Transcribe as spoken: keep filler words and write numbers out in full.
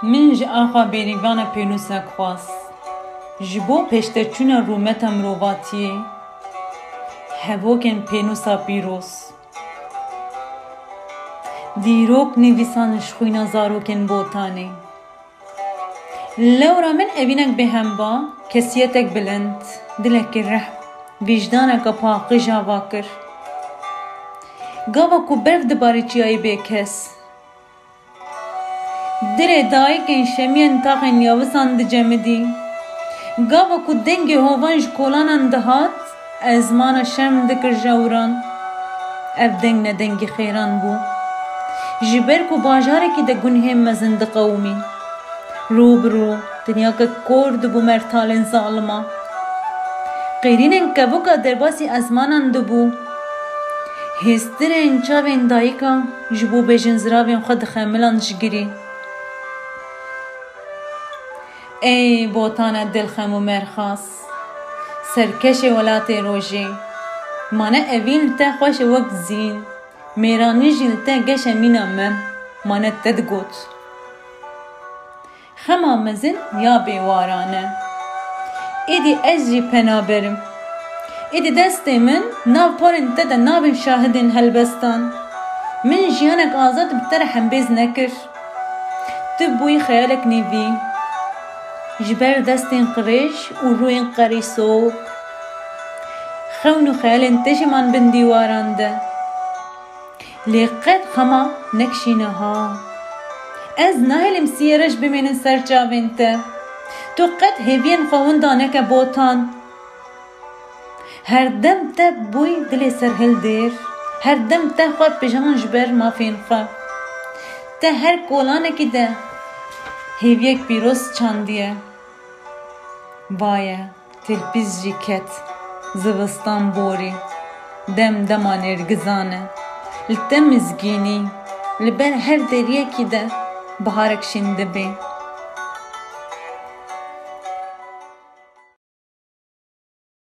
Min ji axa Bêrîvana pênûsek xwest. Ji bo pêşdeçûna rûmeta mirovatiyê, hevokên pênûsa pîroz. Dîrok nivîsan ji xwîna zarokên Botanê. Lewra min evînek bêhemba, kesiyetek bilind, dilekî rehm, vîjdaneke paqij ava kir. Gava ku berf dibarî çiyayê bêkes. Dilê dayikên şemiyên taxên yawisan dicemidî. Gava ku dengê hovan ji kolanan dihat, ezmana şerm dikir jewiran. Ev deng ne dengê xêran bû. Ji ber ku bajarekî de gunhên mezin diqewimîn. Rû bi rû dinyake kor dibû mertalên zalima. Qêrînên kevoka derbasî ezmanan dibû. Hêstirên çavên dayika ji bo bêjin ziravên xwe dixemilan ji girî. Ey Botana dilxem û merxas, serkeşê welatê rojê, mane evîn li te xweş e wek zîn, mêranî jî li te geş e mîna me, mane te digot. Xema mezin ya bêwaran e. Êdî ez jî pena berim. Êdî destê min nav porên te de nabin şahidên helbestan. Min jiyanek azad bi te re hembêz nekir. Tu bûyî xeyalek nîvî. Ji ber destên qirêj û rûyên qerî soğuk. Xewn û xeyalên te jî man bin dîwaran de. Lê qet xema nekişîne ha. Ez nahêlim siyê reş bimênin ser çavên te. Tu qet hêviyên xwe winda neke Botan. Her dem te bûy dilê serhildêr. Her dem te xwe pijan ji ber mafên xwe. Te her kolanekî de hêviyek pîroz çandiye. Vaye. Tirpîz jî ket, zivistan borî, dem dema nêrgizan e. Li te mizgînî, li ber her deriyekî de biharek şîn dibê.